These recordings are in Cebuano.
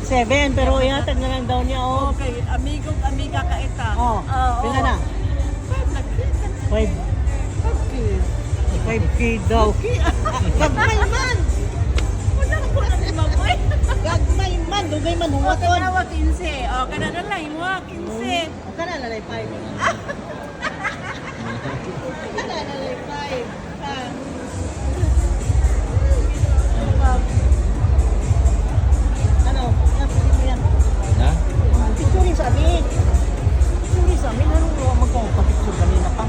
7, pero ihatag na lang daw niya, oh. Okay, amigo, amiga ka ita. Oh, pila na? 5 lang. 5. 5K. 5K daw. Gagmay man! Wala ko na ni Mamoy. Gagmay man! Dugay man O, huwaton. tanawa 15. O, kana na lang, imuha 15. O, kana na lang 5. Kana na lang 5. Ah. Ano? Napili mo yan. Ha? Picture sa amin. Picture sa amin. Anong magpapicture kanina pa?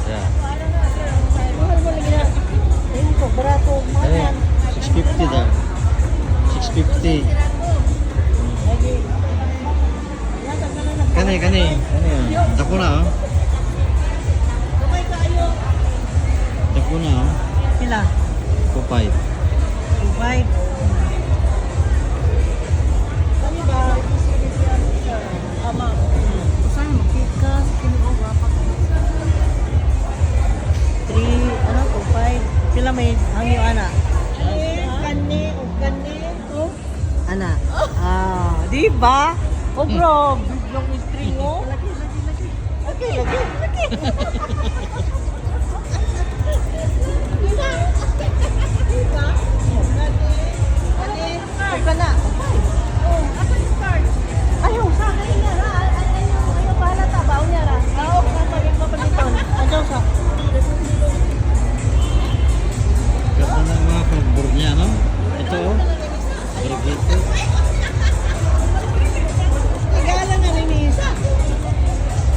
Yeah. Mahal mo lagi na. Ayun ko, barato. Mahal Eh, yan. 650 daw. 650. Lagi. Yata ka na nag- Kani, kani. Kani. Dako na, oh. Gamay kaayo. Dako na, oh. Pila? 2.5. 2.5. Kani ba? Ama, usahay magkikas, kinuha pa ka. 3, ano, 2.5. Pila may hangyo ana? Kani, o kani. Oh, Ana. Ah, di ba? Oh, grabe yung string oh. lagi, lagi, lagi. Okay, lagi, lagi. Di ba? Kani, kani, o kana. Oh, asa yung card? Ayaw, sa akin na ra. Ayaw, ayaw, bahala ta. Baon niya ra. Oo, mapaliton. Ayaw sa. Ganda ng mga pagboard niya, no? Ito, oh. Variegated. Tagala na rin ni isa.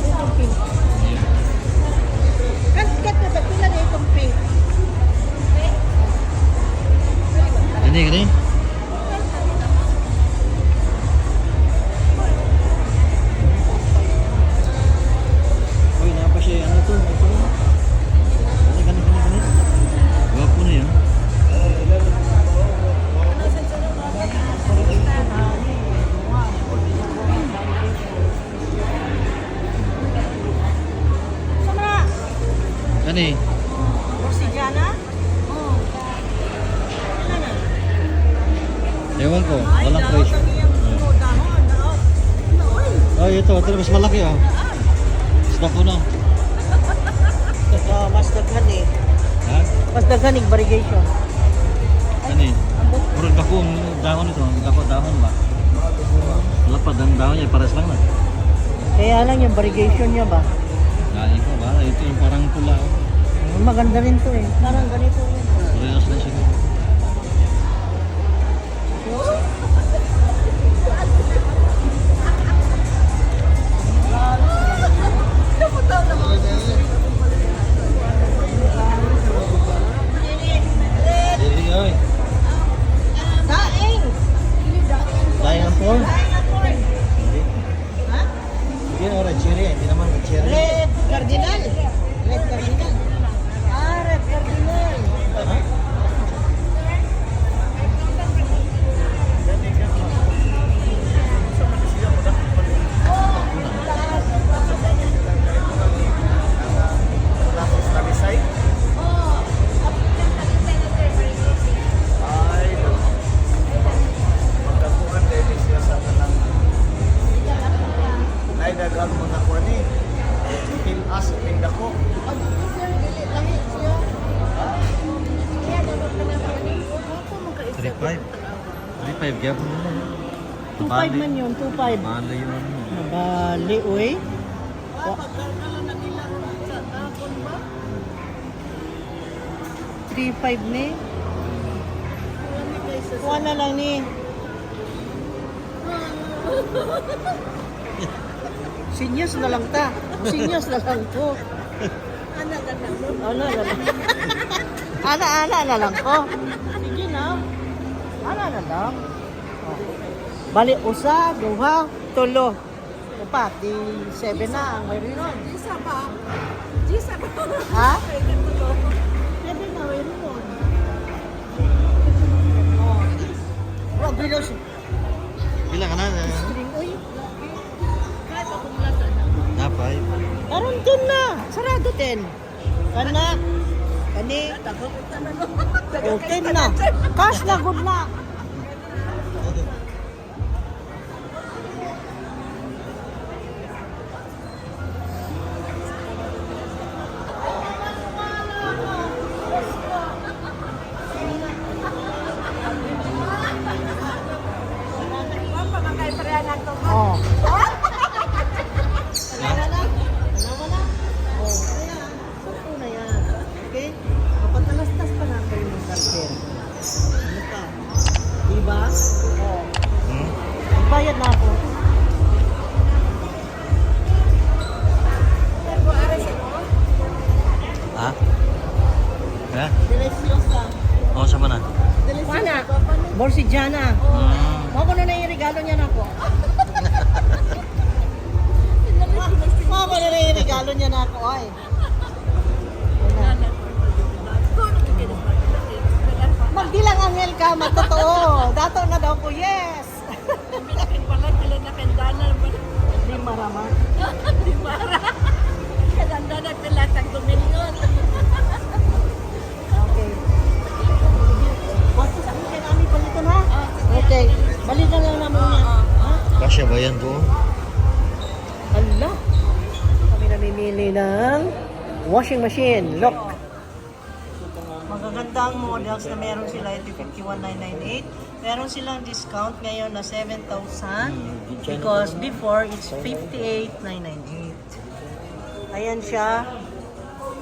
Itong pink. Yeah. Kat, kat, kat, pila na itong pink. Kani, kani. Uy, napa siya. Ano to? Ito. Kani, kani, kani, kani. Gwapo na yun. Sama na. Kani. Rosijana? Oo. Pila na? Ewan ko. Ay, Walang daot presyo. ang iyang puno, dahon, daot. Uy, Oh, ito. Ito mas malaki, oh. Mas dako na. Oh, mas daghan eh. Ha? Mas daghan yung variegation. Kani. Murag dako ang dahon ito. Ang dako dahon ba? Lapad ang dahon niya. Pares lang na. Kaya lang yung variegation niya ba? Ay, ko ba? Ito yung parang pula. Oh. Maganda rin to eh. Parang ganito rin. Parehas lang siguro. Dili, oy. Daing! Daing ang porn? Daing ang porn. Hindi. Ha? Hindi na red cherry. Hindi naman red cherry. Red Cardinal. Red Cardinal. Ah, Red Cardinal. Ha? Ay, magkakuha dahil siya sa kanang naidagan mo na kuha ni Pilas, Pindako. 3.5. 3.5. Kaya po naman. 2.5 man yun, 2.5. Bali yun. Nabali, uy. Ah, pagkargala na nila ron sa dahon ba? 3.5 ni. Kuha ni kaysa sa- Kuha na lang ni. Sinyas na lang ta. Sinyas na lang to. Ana ka na, no? Ana na lang. Ana, ana na lang ko. Sige na. Ana na lang. Oh. Bali, usa, duha, tulo. Upat, di 7 na ang mayroon nun. Gisa ba? Gisa ba? Ha? Ay, katulo. 7 na mayroon nun. Oh. Wag bilos. Pila ka na? String, uy. Kahit akong lata na. Na, 5. Aron 10 na. Sarado 10. Kana. Kani. Daghan ko tanan, no? Oh, 10 na. Cash na, good na. Oh. Wala na. Wala na. Oh, kaya, sakto na yan. Okay? Mapatalastas pa na kayo ng carpet. Ano pa? Diba? Oh. Hmm? Bayad na ako. Ha? Ha? Deliciosa. Oo, sama na. Deliciosa. Morsigiana. Hmm. Mao ko na yung regalo niya na ako. Mao ko na yung regalo niya na ako. Ay. Magdilang anghel ka, matotoo. Dato na daw ko, yes. Di marama. Okay. Wato sa akin namin palitan ha. Okay. Balikan lang namin niya. Ha? Kasya ba yan doon? Ala. Kami namimili ng washing machine. Look. Magaganda ang models na meron sila. Ito 51,998. Meron silang discount ngayon na 7,000 because before it's 58,998. Ayan siya.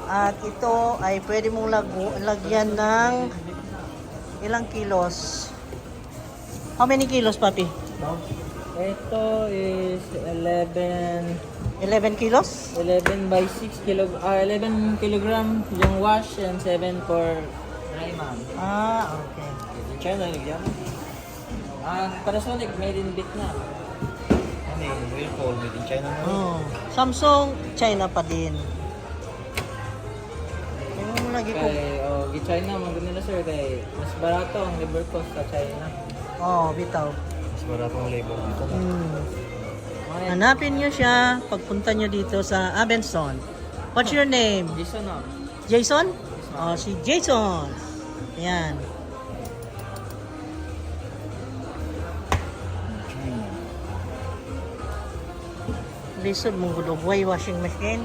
At ito ay pwede mong lagyan ng ilang kilos. How many kilos, Papi? Ito is 11 11 kilos? 11 by 6 kilo, 11 kilogram yung wash and 7 for dry, ma'am. Ah, okay. In China, nagyan. Ang Panasonic made in Vietnam. Ano yung Whirlpool made in China na rin. Oh. Samsung, China pa din. Yung lagi ko. Kay oh, gi China man gud nila sir kay mas barato ang labor cost sa China. Oh, bitaw. Mas barato ang labor dito na. Mga Hanapin nyo siya pagpunta nyo dito sa Abenson. What's your name? Jason oh. Jason? Oh, si Jason. Ayan. China. Lisod mong gudugway washing machine.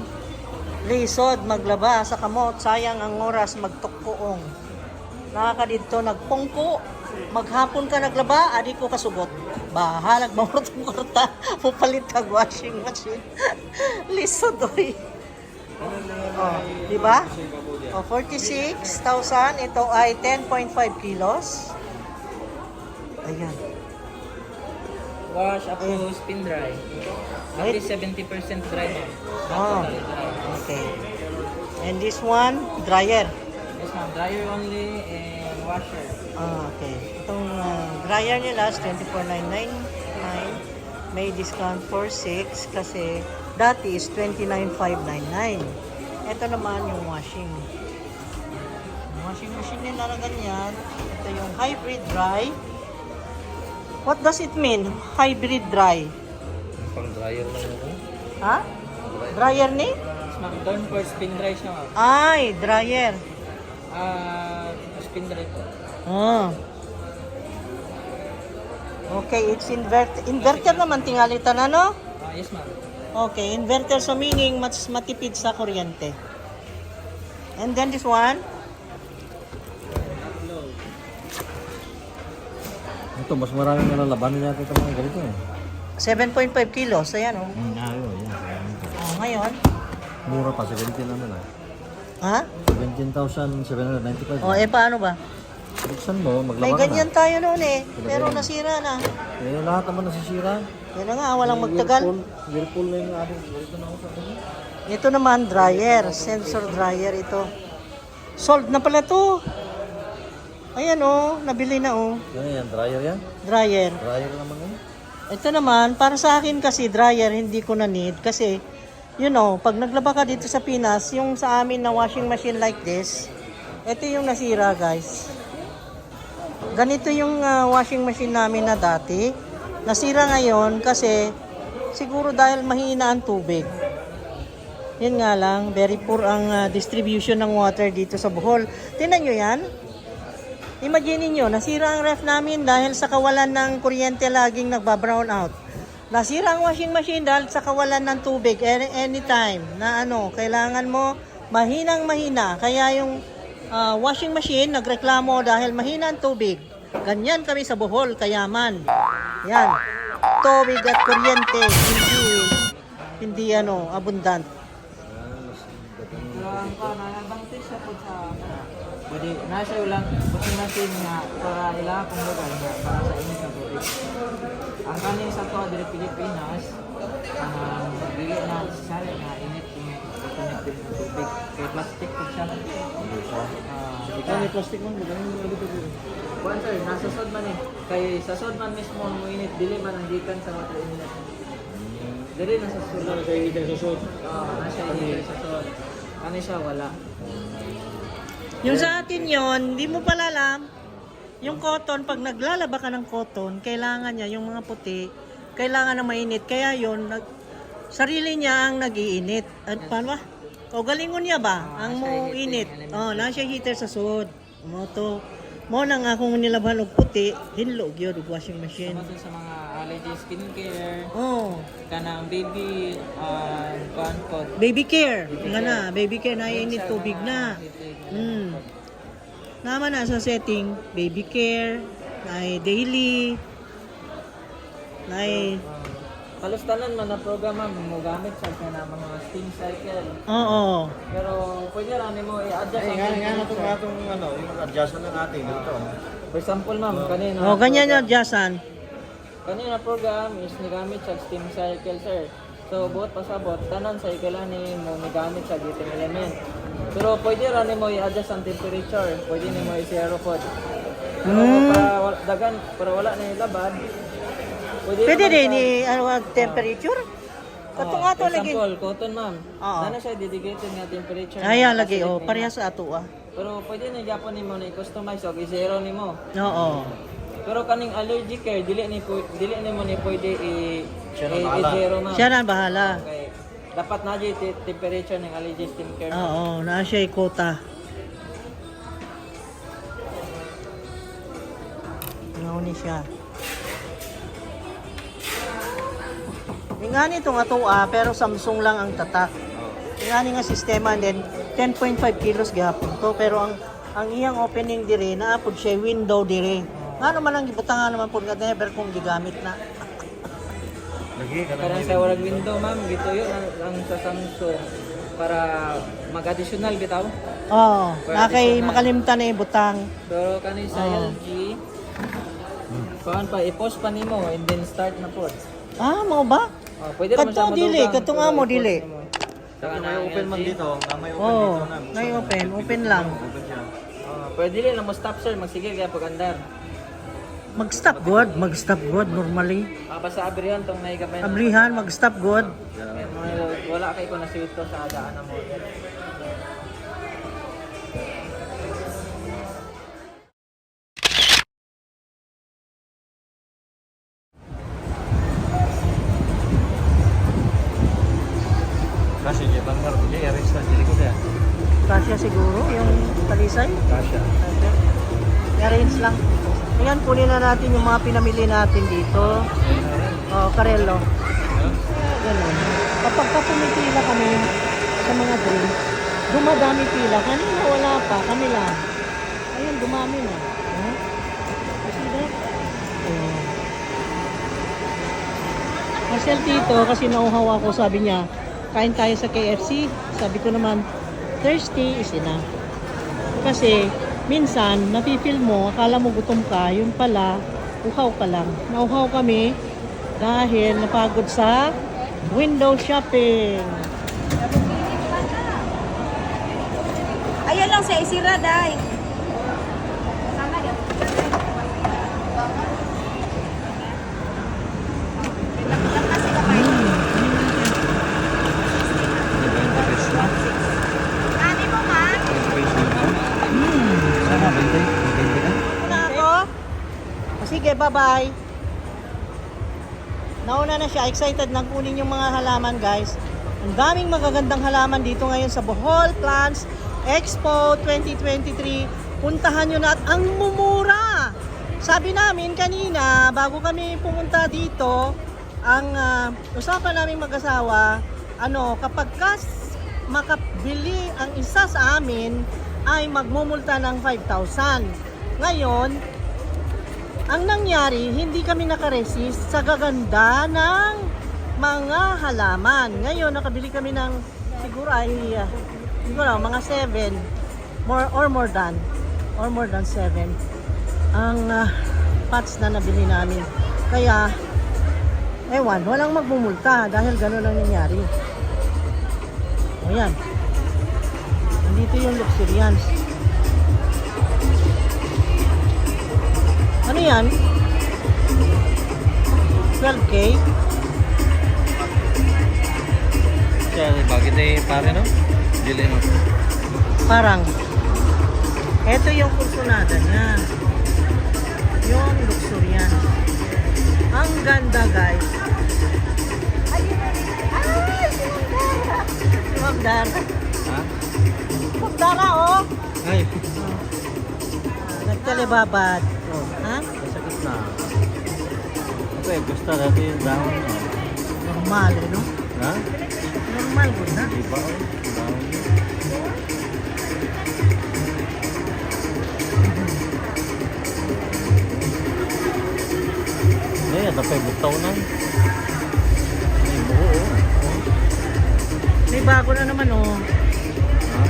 Lisod maglaba sa kamot, sayang ang oras magtukkoong. Nakaka didto nagpungko, maghapon ka naglaba, adi ko kasugot. Bahalag mamurot ang kwarta, mupalit kag washing machine. Lisod oy. Oh, di ba? Oh, 46,000, ito ay 10.5 kilos. Ayan. Wash up to spin dry. At Wait. least 70% dry, ma'am. Not Oh. totally dry. Okay. And this one, dryer. Yes, ma'am. Dryer only and washer. Ah, okay. Itong dryer nila is 24,999. May discount for 6 kasi dati is 29,599. Ito naman yung washing. Yung washing machine nila na ganyan. Ito yung hybrid dry. What does it mean? Hybrid dry. Pang dryer lang yun. Ha? Dryer ni? Yes, ma'am. Down for spin dry siya, ma'am. Ay, dryer. Ah, spin dry po. Ah. Okay, it's inverter naman tingali tanan, no? Ah, yes, ma'am. Okay, inverter so meaning mas matipid sa kuryente. And then this one, Ito, mas maraming nalalabanan natin itong mga ganito eh. 7.5 kilos. Ayan, oh. Ayun, yan. Oh, ngayon. Mura pa, 17 naman ah. Ha? 17,795. Oh, eh paano ba? Buksan mo, maglaba May ka ganyan na. tayo noon eh. Pero nasira na. Eh, lahat naman nasisira. Yan na nga, walang magtagal. Whirlpool, Whirlpool na yung ating, ganito na ako sa akin. Ito naman, dryer. Sensor dryer ito. Sold na pala to. Ayan oh, nabili na oh. Ano yan, dryer yan? Dryer. Dryer naman yan. Ito naman, para sa akin kasi dryer hindi ko na need kasi pag naglaba ka dito sa Pinas, yung sa amin na washing machine like this, ito yung nasira, guys. Ganito yung washing machine namin na dati. Nasira ngayon kasi siguro dahil mahina ang tubig. Yun nga lang, very poor ang distribution ng water dito sa Bohol. Tingnan nyo yan. Imagine niyo, nasira ang ref namin dahil sa kawalan ng kuryente laging nagba-brown out. Nasira ang washing machine dahil sa kawalan ng tubig anytime na ano, kailangan mo mahinang mahina. Kaya yung washing machine nagreklamo dahil mahina ang tubig. Ganyan kami sa Bohol, kayaman. Yan. tubig at kuryente hindi hindi ano, abundant. Pero ang pa, na-advantage siya po sa pwede, nasa lang, washing machine nga para ila kung lugar nga para sa init na tubig. Ang kanin sa to diri Pilipinas, dili na necessary nga init yung connected ng tubig. Kay plastic po siya. Ah, Ay, plastic man. Ganun yung ulit. Kuan sir, nasa sod man eh. Kay sa sod man mismo ang init, dili man ang gikan sa water inlet. Dili na sa sulod. Sa heater sa sod. Ah, nasa heater sa sod. Ano siya wala. Yung sa atin yon, hindi mo pala alam. Yung cotton, pag naglalaba ka ng cotton, kailangan niya, yung mga puti, kailangan na mainit. Kaya yon nag, sarili niya ang nagiinit. At paano ba? Kaugalingon niya ba? Ah, Ang nasa mo heating init. element. Oh, nasa heater sa sud. Mo to. Mo nang akong nilabhan og puti, hinlog yun og washing machine. Sama sa mga allergy skincare, Oh, kanang baby kuan pod. Baby care. Nga na, baby care na init tubig na. Naman na sa setting, baby care, na daily, na Halos tanan man na programa mo gamit sa kana mga steam cycle. Oo. Pero pwede ra nimo i-adjust Ay, ang nga, nga, temperature. itong atong, ano, yung adjustment ng atin, dito. For example, ma'am, kanina. Oh, ganyan yung adjustan. Kanina program is nigamit sa steam cycle, sir. So, buot pasabot, tanan cycle ani mo nigamit sa heating element. Pero pwede ra nimo i-adjust ang temperature. Pwede nimo i-zero pod. Pero para dagan, para wala na ilabad. Pwede, Pwede naman din sa- ni ano ang temperature. Katong Oh, ato for lagi. example, cotton, ma'am. Oo. Nana siya dedicated nga temperature. Ay, nga lagi oh, nakaselect parehas nila. sa ato ah. Pero pwede na gyapon nimo na i-customize og i-zero nimo. Oo. Pero kaning allergy care dili ni dili nimo ni pwede i Siya na i, bahala. i-zero, ma'am. Siya na ang bahala. Okay. Dapat na dyan temperature ng allergy steam care. Oo, naa siya quota. Ano ni siya. Ingani itong ato ah, pero Samsung lang ang tatak. Ingani nga sistema and then 10.5 kilos gihapon to pero ang iyang opening dire naa pud siya window dire. Ngano man ang gibutangan naman pud nga never kong gigamit na. Lagi ka Karang sa warag window, ma'am, gituyo ang sa Samsung para mag-additional bitaw. Oh, na kay additional. makalimtan na ibutang. Pero kani sa Oo. LG, kuan pa i-post pa nimo and then start na pod. Ah, mao ba? Oh, pwede naman Kadto siya dili, madugang, kadto pero nga mo i-post dili. nimo. Saka May na ang open man LG. dito. Ah, may open Oh, dito na. Buksan may na. open, open lang. Open siya. Oh, pwede dili na mo stop sir, magsige kaya pag-andar. Mag-stop good, mag-stop good normally. Ah, basta abrihan tong naigamay. Ablihan, mag-stop good. Wala kay ko nasito sa daan na model. Kasi niya, banggar. Hindi, arrange na. Dili ko siya. Kasya siguro yung talisay. Kasya. I-arrange lang. Ayan, kunin na natin yung mga pinamili natin dito. Oh, Karelo. Ganun. Kapag ka pumipila kami sa mga drinks, dumadami pila. Kanina wala pa, kami lang. Ayun, dumami na. Huh? You see that? Ayun. Marcel Tito, kasi nauhaw ako, sabi niya, kain tayo sa KFC. Sabi ko naman, thirsty is enough. Kasi, minsan, nafe-feel mo, akala mo gutom ka, yun pala, uhaw ka lang. Nauhaw kami dahil napagod sa window shopping. Ayan lang sa isira, day. Sana yun. Ani mo, ma? Sana, 20? 20 ka? Una ako. O, sige, bye-bye. Nauna na siya. Excited nang kunin yung mga halaman, guys. Ang daming magagandang halaman dito ngayon sa Bohol Plants Expo 2023. Puntahan nyo na at ang mumura! Sabi namin kanina, bago kami pumunta dito, ang usapan namin mag-asawa, ano, kapag makabili ang isa sa amin, ay magmumulta ng 5,000. Ngayon, Ang nangyari, hindi kami nakaresist sa gaganda ng mga halaman. Ngayon, nakabili kami ng siguro ay, hindi ko alam, mga 7 more or more than 7 ang pots na nabili namin. Kaya, ewan, walang magmumulta dahil gano'n ang nangyari. O yan. Nandito yung luxurians. Ano yan? 12K? Siya, bakit eh, pare no? Dili no. Parang, eto yung kursunada niya. Yung luxurians. Ang ganda, guys. Ay, si Ma'am Dara. Si Ma'am Dara. Ha? Ma'am Dara, oh. Ay, Nagtalebabad. Oh, ha? masakit na. Ito eh, gusto natin yung dahon no. Normal, eh, no? Ha? Normal ko na. Di ba? Oh, dahon. Eh, dapat buktaw na. May buho, oh. May bago na naman, oh. Ha?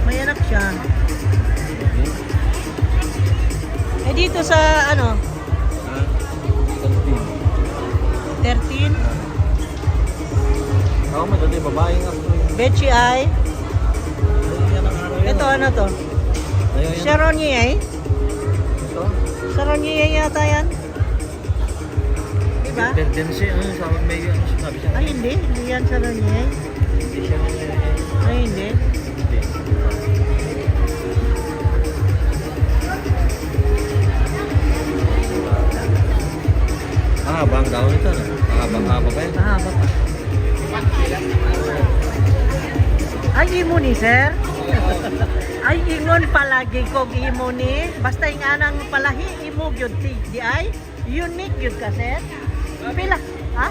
May anak siya. Okay. Eh, dito sa, ano, Ha? 13. 13, Ako may dati babae nga. Bechi ay. Yan ang araw yun. Ito, ano to? Ayaw yan. Sharon ay. Ito? Sharon yata yan. Diba? Tendency, ano sabi may ano sinabi siya? Ay, hindi. Hindi yan Sharon Yeh. Hindi siya. Ay, hindi. Hindi. Mahaba ang dahon nito, no? Mahaba-haba pa yan. Mahaba pa. Ay, imo ni, sir. Ay, ingon palagi kog imo ni. Basta yung anang palahi, imo gyud ti di ay. Unique gyud ka, sir. Pila? Ha?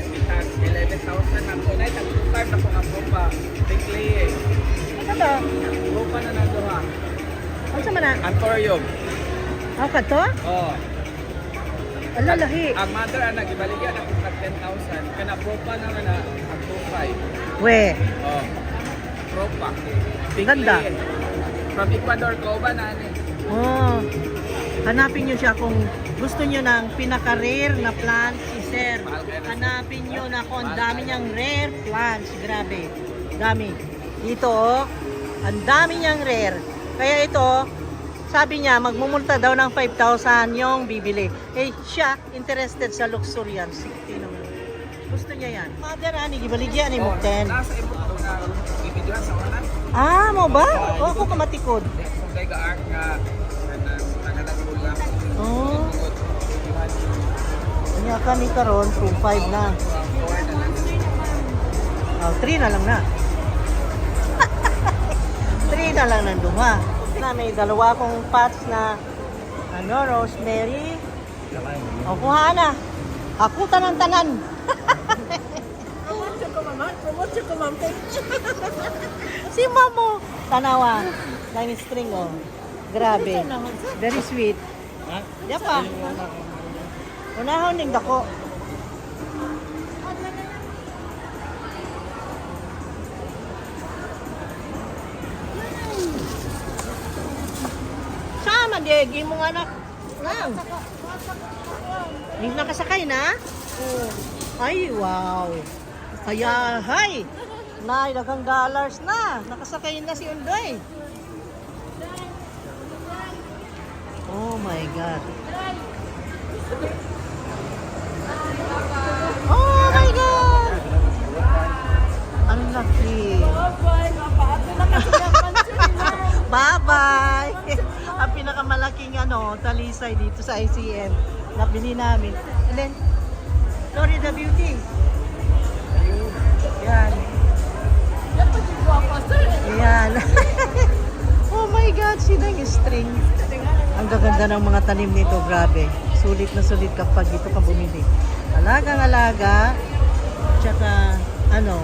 Bitag 11,000 ako. Nay, tag 2,500 na ko nga pa. Bigli eh. Ano to? Grupa na nang duha. Ano sa man na? Antorium. Ako ka to? Oh. Ala, lahi. Ang mother ang nagibaligya na tag 10,000. Kana propa na nga na ang 2,500. We. Oh. Propa. Ganda. From Ecuador, Cuba na ani. Oh. Hanapin niyo siya kung gusto niyo ng pinaka-rare na plant si Sir. Hanapin niyo na kung ang dami niyang rare plants. Grabe. Dami. Dito oh, ang dami niyang rare. Kaya ito, sabi niya magmumulta daw ng 5,000 yung bibili. Eh siya interested sa luxurians. Tingnan mo. Gusto niya yan. Mother, ani, gibaligyan ni mo 10. Nasa imo ko na gibidyohan sa una. Ah, mo ba? O ako kamatikod. Kung kay gaang nga kanang tagalag ulam. Oh. Kanya kami karon 2.5 na. Oh, 3 na lang na. 3 na lang ng duha. Na may dalawa akong pots na ano, rosemary. O, kuha na. Ako tanan-tanan. Promote ko, ma'am. Promote ko, ma'am. Thank you. Si Mamo. Tanawa. Line string, oh. Grabe. Very sweet. Ha? Ya pa. Unahon ning dako. Sama di imong anak lang. Yung nakasakay na? Ay, wow. Kaya, hay. Nay, daghang dollars na. Nakasakay na si Undoy. Oh my God. Oh my God! Ang laki. Bye-bye. Mapaato na kasi ng Bye-bye! Ang pinakamalaking ano, talisay dito sa ICM nabili namin. And then, Florida Beauty. Yan. Dapat yung guwapa, sir. Ayan. Oh my God, sino yung string? Ang gaganda ng mga tanim nito, grabe. Sulit na sulit kapag dito ka bumili. Alagang alaga, tsaka ano,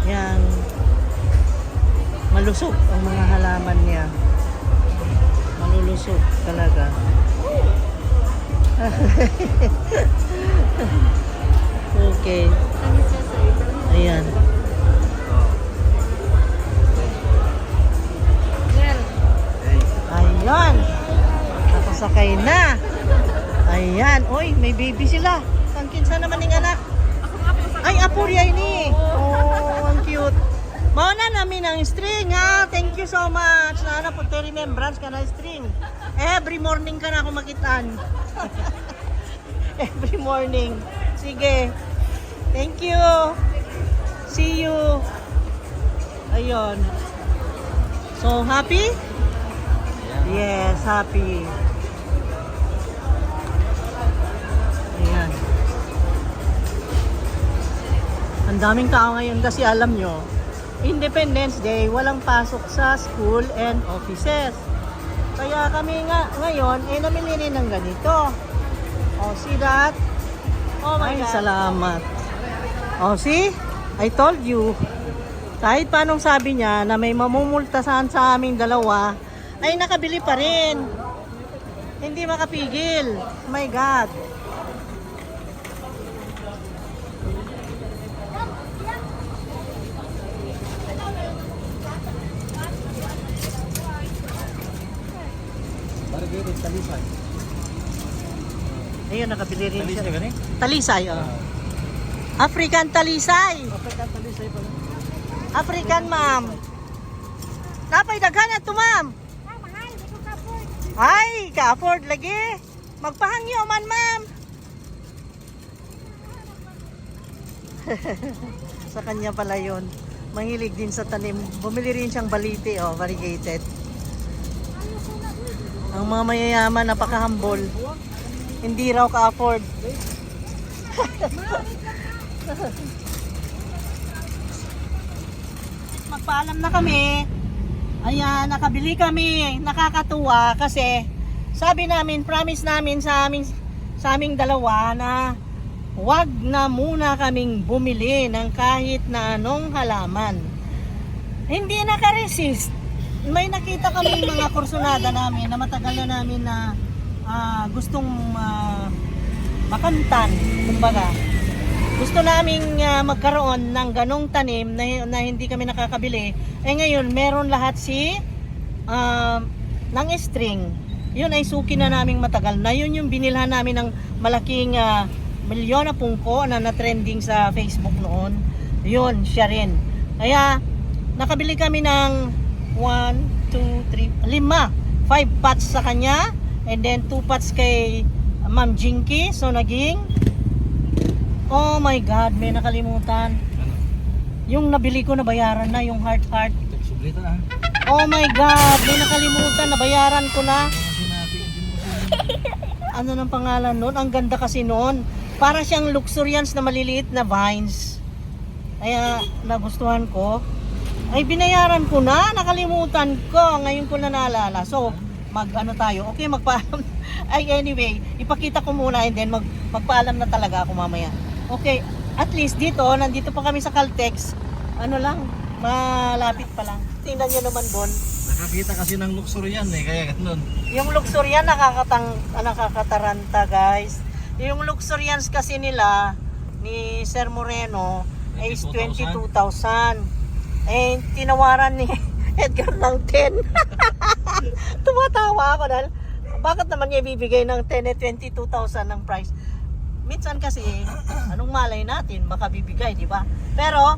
yung malusog ang mga halaman niya. Malulusog talaga. Okay. Ayan. Ayan. Nakasakay na. Ayan. Oy, may baby sila. Ang kinsa naman ning anak. Ay, apo riya ini. Oh, ang cute. Mao na namin ang string ha. Thank you so much. Naana po tayo remembrance ka na string. Every morning ka na ako makitaan. Every morning. Sige. Thank you. See you. Ayun. So, happy? Yes, happy. Ayan. Ang daming tao ngayon kasi alam nyo, Independence Day, walang pasok sa school and offices. Kaya kami nga ngayon, eh namili rin ng ganito. Oh, see that? Oh my Ay, God. Salamat. Oh, see? I told you. Kahit paanong sabi niya na may mamumultasan sa aming dalawa, ay nakabili pa rin. Hindi makapigil. My God. Variegated, talisay. Ayun, nakabili rin siya. Talisay ba ni? Talisay, oh. African talisay. African talisay pala. African, ma'am. Napay daghan na to, ma'am. Ay, ka-afford lagi. Magpahangyo man, ma'am. Sa kanya pala yun. Mahilig din sa tanim. Bumili rin siyang baliti, oh, variegated. Ang mga mayayaman, napaka-humble. Hindi raw ka-afford. Magpaalam na kami. Ayan, nakabili kami. Nakakatuwa kasi sabi namin, promise namin sa aming dalawa na wag na muna kaming bumili ng kahit na anong halaman. Hindi naka-resist. May nakita kami mga kursunada namin na matagal na namin na gustong makamtan, kumbaga. Gusto naming magkaroon ng ganong tanim na hindi kami nakakabili. Eh ngayon, meron lahat si ng string. Yun ay suki na naming matagal na. Yun yung binilhan namin ng malaking milyon na pungko na na-trending sa Facebook noon. Yun, siya rin. Kaya, nakabili kami ng 1, 2, 3, 5. 5 pots sa kanya. And then 2 pots kay Ma'am Jinky. So, naging oh my God, may nakalimutan. Ano? Yung nabili ko, nabayaran na, yung heart heart. Sublita ah. Oh my God, may nakalimutan, nabayaran ko na. Sinabi, hindi mo kasi. Ano ng pangalan noon? Ang ganda kasi noon. Para siyang luxurians na maliliit na vines. Kaya nagustuhan ko. Ay, binayaran ko na, nakalimutan ko. Ngayon ko na naalala. So, mag ano tayo. Okay, magpaalam. Ay, anyway, ipakita ko muna and then magpaalam na talaga ako mamaya. Okay, at least dito, nandito pa kami sa Caltex. Ano lang, malapit pa lang. Tingnan nyo naman, Bon. Nakakita kasi ng luxurian eh, kaya ganun. Yung luxurian nakakataranta, guys. Yung luxurians kasi nila ni Sir Moreno is 22,000. Eh, tinawaran ni Edgar ng 10. Tumatawa ako dahil bakit naman niya ibibigay ng 10 eh 22,000 ng price? Minsan kasi, anong malay natin, baka bibigay, di ba? Pero,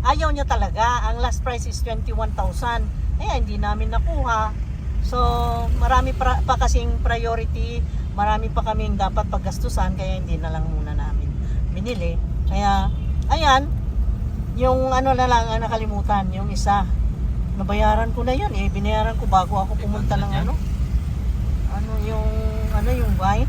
ayaw niya talaga. Ang last price is 21,000. Eh, hindi namin nakuha. So, marami pa kasing priority, marami pa kaming dapat paggastusan, kaya hindi na lang muna namin binili. Kaya, ayan, yung ano na lang ang nakalimutan, yung isa. Nabayaran ko na yun eh. Binayaran ko bago ako pumunta ng ano. Ano yung vine?